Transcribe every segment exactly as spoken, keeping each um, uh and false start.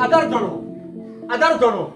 A dartono. A dartono.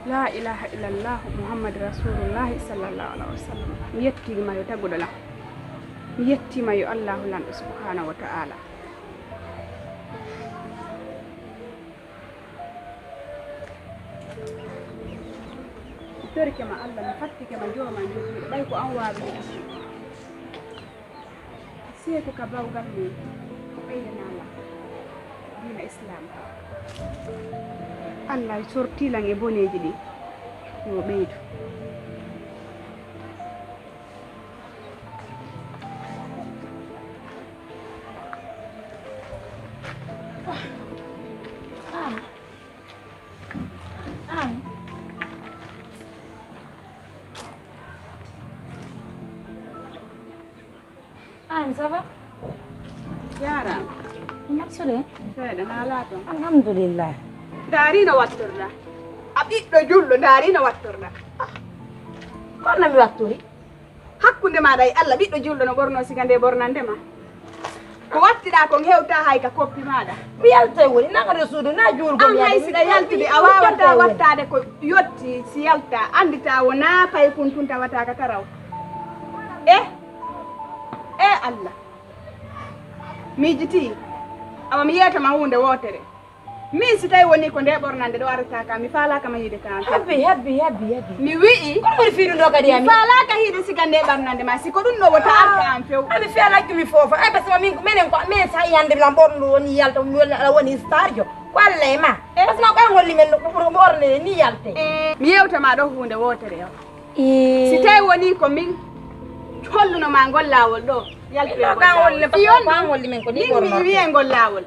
La ilaha illallah, Muhammad Rasulullahi sallallahu alaihi wasallam. Mi yettiima yo taguɗo lan. Mi yettiima yo Allahu lanɗo subhanahu wa ta'ala. Mi torike ma Allah, mi fattike ma jooma jogii, ɓay ko an waawi. Seeku ka bawgal mum, ɓeydanaa lan diina Islam. Allah sortii lan e boneeji ɗi, yo ɓeydu. An, ça va? Jaaraama. Maksude? Seeɗa, na alaa toon? Alhamdulillah. Ndaari no wattorɗaa. A ɓiɗɗo julɗo, ndaari no wattorɗaa. Ah, ko honno mi wattori? Hakkunde maaɗa e Allah, ɓiɗɗo julɗo no ɓornoo siga nde ɓornande ma. Ko wattiɗaa kon hewtaa hay ka koppi maaɗa. Mi yaltay woni, nanga ɗo suudu, na juulgo mi yalta. An hay siɗa yaltude, a waawataa wattaade ko yotti si yaltaa. Anditaa wonaa paykun tun tawata ka taraw. Eh? Eh Allah. Miijitii. Awa mi yeeta ma huunde wootere. Min si tawi wonii ko nde ɓornande ɗo arata ka, mi faalaaka ma yiide ka an few. Habbi, habbi, habbi, habbi. Mi wi'i. Kono woni fii ɗum ɗo kadi, ami? Mi faalaaka yiide siga nde ɓornande ma, si ko ɗum ɗo wota arta an few. Ami fii alaa mi foofa. Ay, parce que min, menen ko, men sa yande lan ɓornuɗo woni yalta, woni, woni, aɗa woni star jo. Ko Allah e ma. Eh? Parce que ko an holli men no ɓur-, ɓorne ni yalte. Eh, mi yewta ma ɗo huunde wootere o. Eh. Si tawi wonii ko min holluno ma ngol laawol ɗo, yaltu e ngol laawol. Ɗo kan holli, parce que ko an holli men ko ni ɓornorte. Min mi wi'e ngol laawol.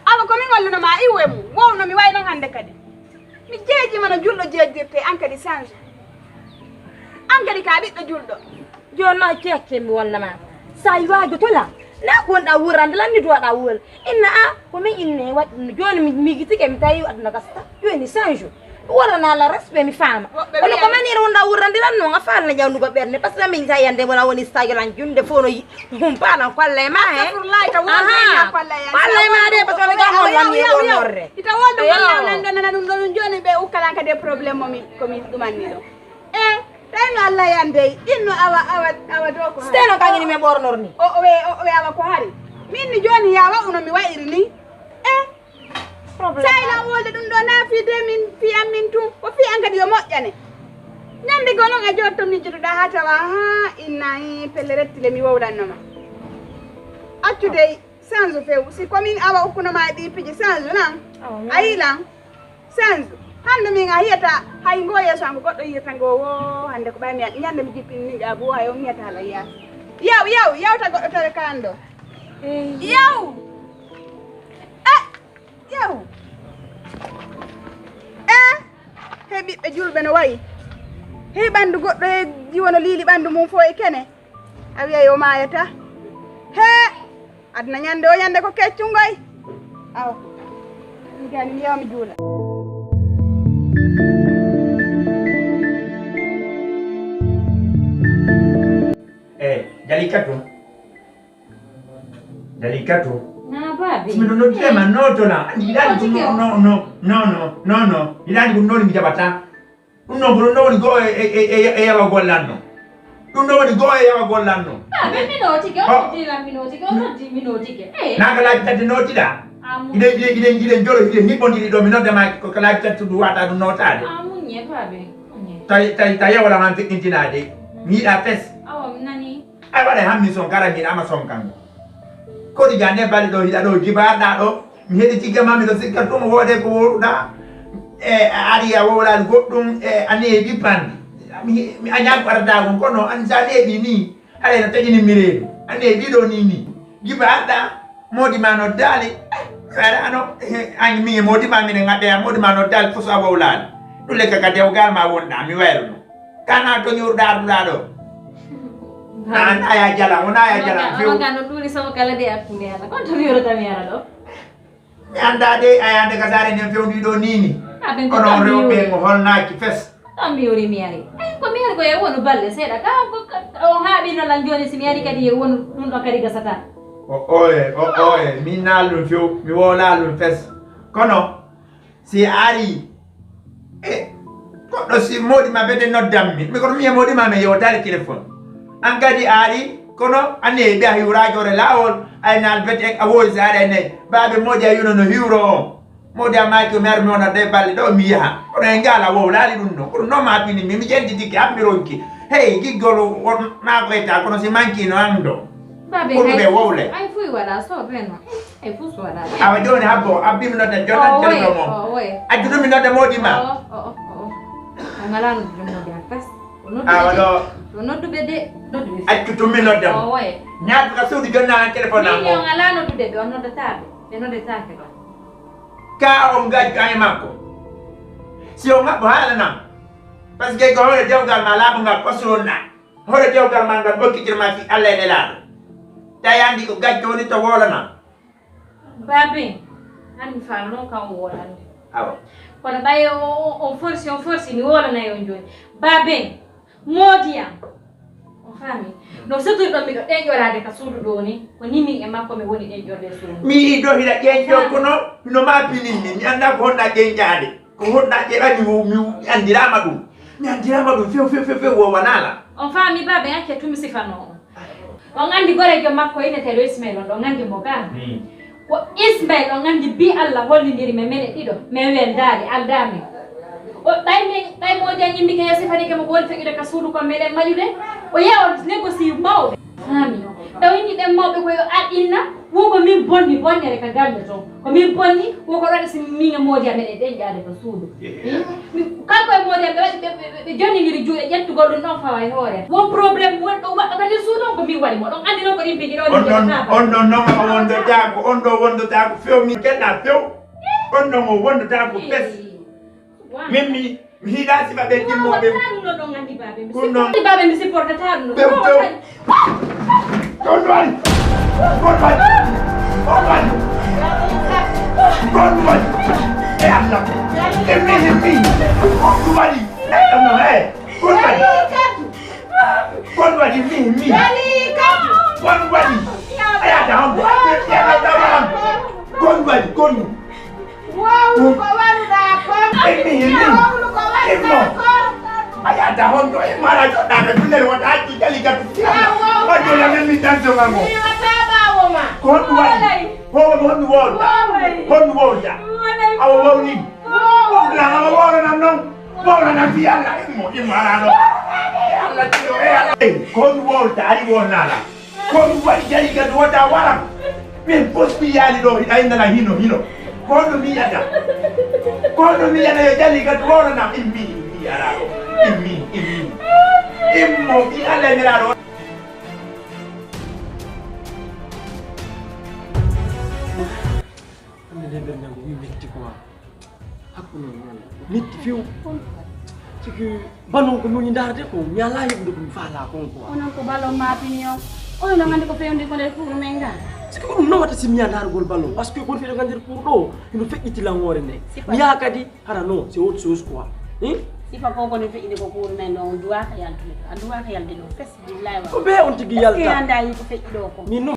Awa ko min holluno ma iwe mum, wowno mi wayi non hannde kadi. Mi jeejima no julɗo jeejirte, an kadi change. An kadi ka ɓiɗɗo julɗo. Jooni noon, cekke mi walla ma. So a waajoto la, na ko wonɗa wuurande lan, mi duwaɗa wuur. Inna a, ko min inne waɗi ɗum. Jooni mi, mi yigitike, mi tawi aduna gasta. Jooni change. Mi wallana la respect, mi faama. Woɓɓe kono ko wiyan manière wonɗa wuurande lan noon, a faalna ƴawnugo ɓernde. Parce que min sa yande wona woni stage lan junde fof no yi-, humpaa lan kolle ma he. Astagfirullahi, ta wonde. Aha. Kolle ma de, parce que mi gam on lan mi wonnorre. Ita wonde walla lan ɗo nana ɗum ɗo ɗum jooni ɓe ukkalan kadi e problème mo mi, ko mi ɗumanni ɗo. Eh, tawi no Allah yande, inno awa, awa, awa dow ko hari. Steno kangini men ɓornor ni. O, o we, o, o we awa ko hari. Min ni jooni ya wa uno mi wa'iri ni. Eh, problème. Sai lan wolde ɗum ɗo na fii de min, fii an min tun. Ko fii an kadi yo moƴƴane. Ñande goo non a jotto miijotoɗaa haa tawa, haa inna, ii, pelle rettile mi wowlanno ma. Accu dey, sanzu few. Si ko min awa ukkuno ma e ɗii piiji, sanzu nan. Awa, mi a yii lan? Sanzu. Hannde min a yiyata hay ngoo yeeso am ko goɗɗo yiyata ngoo woo. Hannde ko ɓay mi a-, ñande mi jippini ni ƴaabu woo hay on mi yiyata hala yaasi. Yaw, yaw, yawta goɗɗo tawe kaan ɗo. Eh. Yaw! Eh! Yaw! Eh! Hey ɓiɓɓe julɓe no wayi. Hey ɓanndu goɗɗo e jiwo no liili ɓanndu mum fof e kene. A wiyay o maayata. Hee! Aduna ñande o ñande ko keccungoy. Awa. Min kay mi wiya mi juula. Jalikatu. Jalikatu. Na babi. Si miɗo noddema notola. Andi yiɗani ɗum no no no no no no no. Yiɗani ɗum noon mi jaɓata. Ɗum noon ko ɗum ɗo woni goo e e e e yawa gollanno. Ɗum ɗo woni goo e yawa gollanno. Babi mi notike, o noddi lan mi notike, o noddi mi notike. Eh. Na ka laabi tati notiɗa. Amu. Iɗen iɗen iɗen iɗen jolo iɗen hiɓɓondiri ɗo mi noddema ko ka laabi tati ɗum wata ɗum notaade. Amu ñe babi. Tawi tawi tawi wala man feƴƴintinaade. Mi yiɗa fes. Awa mi nani. Ay waɗa hammi son kara mbiɗa ama son kanko. Kodi jande bali ɗo hiɗa ɗo jibaɗa ɗo mi heɗi tigga ma miɗo sikka tun wode ko woɗuɗa. E a ari a wowlani goɗɗum e a neeɓi pandi. Mi a ñaako arata kon kono an sa neeɓi ni haɗa no taƴini mi reedu a neeɓi ɗo ni ni jibaɗa modi ma no dali. Waɗa ano an mi modi ma mine ngaɗe a modi ma no dali fo so a wowlani. Ɗum lekka ka dewgal ma wonɗa mi wayruno. Kana to ñurɗa arduɗa ɗo. An aya jala wona aya jala few. Wanga no ɗuuri somo kala de hakkunde ala kon to mi yorata mi ara ɗo. Mi anda de aya ande ka sare nden fewndi ɗo nini. Onon rewɓe mo holnaki fes. Ɗon mi yori mi ari ay ko mi ari ko e wonu balle seeɗa ka on haaɓino lan joni si mi ari kadi e wonu ɗum ɗo kadi gasata. O oye o oye mi naal ɗum few mi wowla ɗum fes. Kono si a ari e goɗɗo si moɗi ma bete noddammi mi kono miye moɗi ma mi yewtali téléphone. An kadi a ari kono anne ɓe a hiwrajore lawol aynal bete a wowi si ari aynayi baɓe moɗi a yuno no hiwro o. Moɗi a maki mi armi wona de balle ɗo mi yaha kono e ngala wowlali ɗum no kono no mapini mi mi jentitiki hammi ronki. Hey giggol won nakoyta kono si manki no an ɗo. Babe kono ɓe wowle ay fuy wala so beno. E fuu so waɗaade. Awa jooni habbo abbi mi nodda jonnan telefon mo. Accu tun mi nodda moodi ma. O ngalaa noddude moodi an tas. Awa ɗo. Ɗo nodduɓe de nodduɓe. Accu tun mi nodda mo. Ñaatu ka suudu jonna an telefon an mo. Yo ngalaa noddude ɓe on noddataa ɓe ɓe noddetaake ɗo. Ka on gajjo an e makko. Si on haɓɓo haalanam. Parce que ko hoore dewgal ma laaɓungal posuron ɗa. Hoore dewgal ma ngal okkitirma fi Allah e nelaaɗo. Tawi anndi ko gacco woni to wowlana. Baben, an mi faala noon kam o wolande. Awa. Kono ɓay on forsi on forsi mi wolanay on jooni. Baben, moodi am. On faami? No sotori ɗon miɗo ɗeñƴoraade ka suudu ɗo ni, ko ni min e makko mi woni ɗeñƴorde e suudu. Mi yiɗi ɗo hiɗa ƴeñƴo kono no ma pininmi, mi annda ko honɗa ƴeñƴaade. Ko honɗa ƴeɗa mi mi andirama ɗum. Mi andirama ɗum few few few few wowanala. On faami babe acce tumi sifano on. On anndi goreejo makko inneteeɗo Ismail on ɗon anndi mo gaa. Ko Ismail on anndi bi Allah hollindiri men menen ɗiɗo men weldaali aldaami. O ɓay men ɓay mo jan yimmi ke sifanike mo ko woni feƴude ka suudu kon meɗen maƴude. O yaha o négocie mawɓe. Faami. Ɗo inni ɓen mawɓe ko yo aɗ inna. Wo ko min bonni bonnere ka galle ton ko min bonni wo ko ɗon si min e moodi amen e ɗeñƴaade ka suudu. Kanko e moodi am ɓe waɗi ɓe jonnindiri juuɗe ƴettugol ɗum ɗon fawa e hoore won problème won ɗo waɗɗo ka nder suudu on ko min waɗi mo ɗon anndi noon ko ɗimpiji ɗo on ɗon on ɗon noon o wondotaako on ɗo wondotaako few min keɗa few on ɗon o wondotaako bes. Min mi mi hiɗa sifa ɓe ɗimmoɓe ɗum ɗon anndi baɓe mi supportata ɗum ɗon ɗon ɗon ɗon ɗon ɗon e allah e min mi on ɗum waɗi ɗum ɗon e ɗum waɗi ɗum waɗi min mi ɗum waɗi ayata on ɗum waɗi kon waɗi kon Wowlu ko waɗuɗaa kon. Immi, immi. Wowlu ko waɗuɗaa kon. A yahata honto e mara joɗɗaɓe dunnere wota accu jali gatu. Wadde la men mi tanto ngango. Mi wata ɓawo ma. Ko honɗum waɗi? Wowlu honɗum wowluɗa? Honɗum wowluɗa? Awa wowlin. Wowla awa wowlanam noon. Wowlanam fi Allah immo immo arano. Allah tiro e Allah. Ko honɗum wowluɗa ari wowlnala. Ko ɗum waɗi jari kadi wota waram min fof mi yaali ɗo hiɗa innana hino hino ko ɗum yiyata ko ɗum yiyata yo jali kadi wowlanam immi immi ara ɗo immi immi immo fi allah e nelaɗo hande nde ɓernde ko wi metti quoi Hakkunde metti few. Siki ballon ko moni ndaarde ko mi alaa heɓude ko mi faalaa kon quoi. Onon ko ballon maapini on. Onon no nganndi ko fewndi ko nder kuuru men ngaa. Siki ko ɗum nawata si mi yiya ndaarugol ballon parce que ko woni feɗo nganndi nder kuuru ɗo hino feƴƴiti langoore nde. Mi yaha kadi hara non c'est autre chose quoi. Hein? Sifa ko koni feƴƴi ko kuuri men ɗo, on duwaka yaltude. A duwaka yalde ɗo fes, billahi wa. Ko be on tigi yalta. Anda yi ko feƴƴi ɗo ko. Min non.